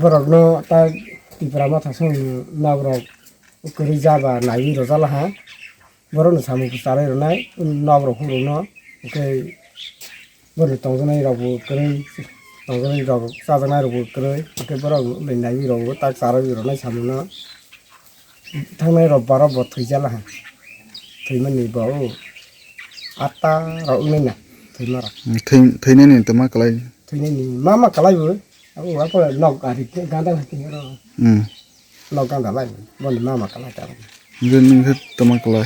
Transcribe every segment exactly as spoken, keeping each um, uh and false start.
Borokno ta Tipra Motha song nok rok kwrwi jaba naiwi rwjalaha. Borokno samung kwcharwi rwnai nok rok hurokno, hwnkhe borokni tongjaknai rokbo kwrwi, tongjaknai rok chajaknai rokbo kwrwi, hwnkhe borok naiwi rokbo tak charwi rwnai samungno. Thangnai rok baro bo thwijalaha, thwimani bo o atta rok wngnai na thwima rok. Thwi-, thwinani tama kwlai. Thwinani mama kwlai bo, abo nok ari ganda hai tingero. Hmm. Nok ganda lai, boni mama kwlai ta. Hwnkhe nwng khe tama kwlai?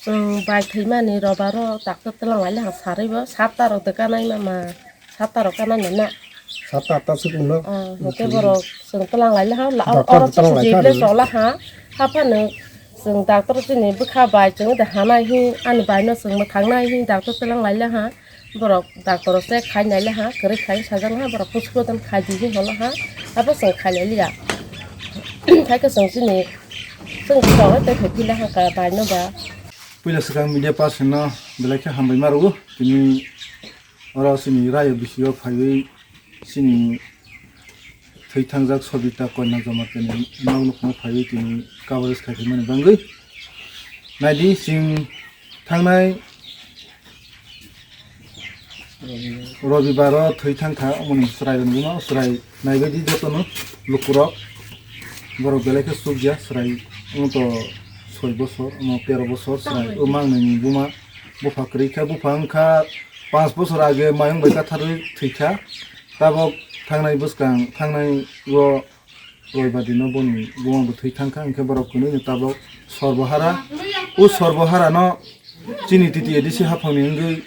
Chwng bai thwimani rok baro doctor twlang lai le ha sarwi bo, satta rok de kanai mama, satta rok kanai mama. Satta atta suk no. Ah, hwnkhe borok chwng twlang lai le ha, la, doctor oro twlang lai jeble kha. Chwla ha, haphano chwng doctor chini bwkha bai chwng de hanai hi, ani bai no chwng mwthang nai hi doctor twlang lai le ha. Borok doctor se khai nai le ha, kwrwi khai sajak ha, borok pusu pusu khai di hi holo ha, abo chwng khai lai liya. Khai khe chwng chini, chwng chwng tei khai phi le ha ka bai no ba. Puila swkang media person no belai khe hambai ma rwo, tini oro chini rayo bisi o phaiwi chini thwi thangjak Sobita Konya Jamatia ni nok nukhung o phaiwi tini coverage khai phaimani bangwi. Naidi chwng thangnai Robibar o thwi thang kha, omoni chwrai rwngwi no chwrai naibaidi jotono lukurok borok belai khe chukya chwrai wng to soi bosor, omo tero bosor chwrai o mangnai ni buma bupha kwrwi kha, bupha wng kha panch bosor age mayung bai katharwi thwi kha, tabok thangnai bwskang thangnai o Roibadi no boni buma bo thwi thang kha, hwnkhe borok kwnwi no tabok Sorbohara, o Sorbohara no chini T T A D C haphang ni wngwi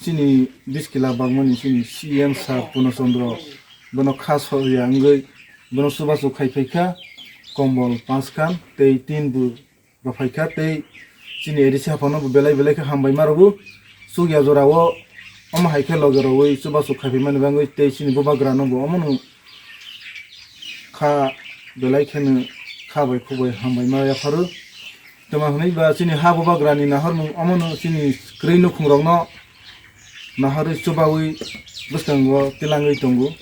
chini biskila bagmani chini C M sir Purno Chandra bono kha soya wngwi bono chubachu khai phai kha, kombol panch khan tei tin bu rok phai kha tei chini A D C haphang no bo belai belai khe hambai ma rwo. Chukya jora o omo hai khe loge rwui chubachu khai phaimani bagwi tei chini bubagra no bo omo no kha belai kheno kha bai khuk bai hambai ma yapharo. Tamo hwnwi ba chini ha bubagra ni nahormung omo no chini kwrwi nukhung rok no naharwi chubaui bwskango tilangwi tongo.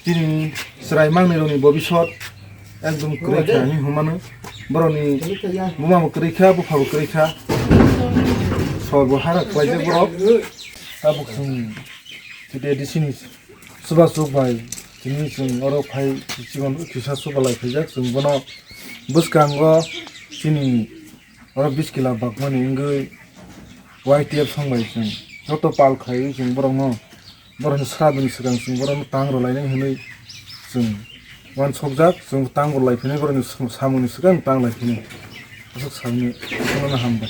Chini chwrai mangnwi rokni bobisot ekdom kwrwi kha hinwi hwnmano. Borokni buma bo kwrwi kha, bupha bo kwrwi kha. Sor bo hara khlaijak borok. Tabuk chwng T T A D C ni chubachu bai tini chwng oro phai chikon kisa chubalai phaijak. Chwng bono bwskango chini oro biskila bakmani wngwi Y T F song bai chwng joto pal khlaiwi chwng borokno, borokni sradoni swkang chwng borokno tang rwlainai hwnwi chwng uansukjak, chwng tang rwlai phinai borokni samungni swkang tang lai phinai. Aswk sakni, bono hambai.